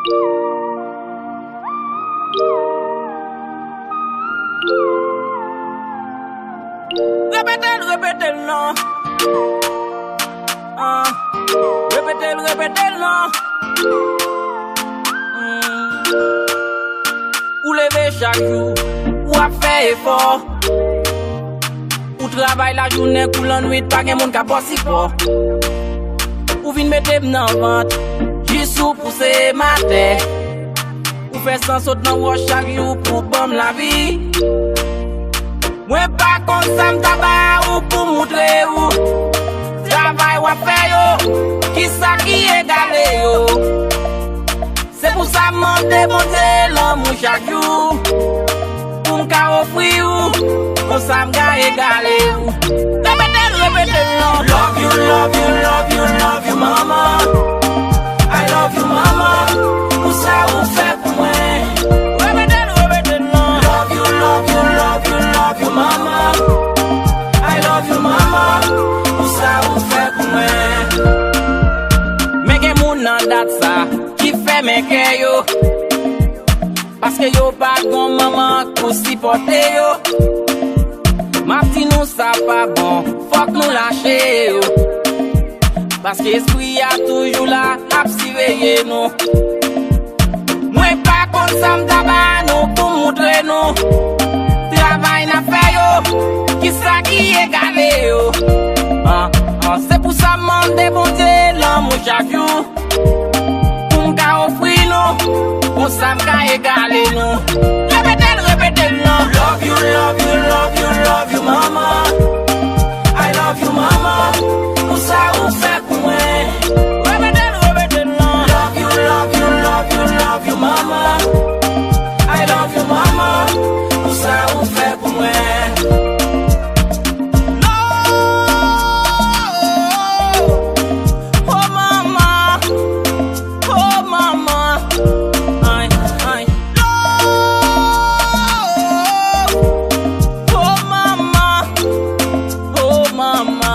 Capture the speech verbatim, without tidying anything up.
Repete l, repete l non. Ah, repete l, repete l non. Hmm. Ou leve chak jou, w ap fè efò. Ou travay lajounen kou lannwit, pa gen moun k ap ba w sipò. Ou vin mete m nan vant, jis ou pouse m atè. Ou fè san sot nan wòch chak jou pou ban m lavi. Mwen pa konn sa m ta ba ou pou moutre ou. Travay w ap fè yo, kisa ki egale yo? Se pou sa m mande Bondye lanmou chak jou, pou m ka ofri ou, konsa m ka egale ou. Repete l, repete l non. Love you, love you, love you, love you, mama. I love you, mama. Pou sa ou fè pou mwen. Repete l, repete l non. Love you, love you, love you, love you, mama. I love you, mama. Pou sa ou fè pou mwen. Men gen moun nan dat sa ki fèmen kè yo, paske yo pa gon manman pou sipòte yo. M ap di nou sa pa bon, fòk nou lache yo, paske espri a toujou la ap siveye nou. Mwen pa konn sa m ta ba nou pou moutre nou. Travay n ap fè yo, kisa ki egale yo? Ah, ah, se pou sa m mande Bondye lanmou chak jou, pou m ka ofri nou, konsa m ka egale nou. Repete l, repete l non. Love you, love you, love you, love you, mama. I love you, mama. Pou sa ou fè pou mwen. Repete l, repete l non. Love you, love you, love you, love you, mama. I love you, mama. Pou sa ou fè pou mwen. No. Oh, mama. Oh, mama. Ay, ay. No. Oh, mama. Oh, mama.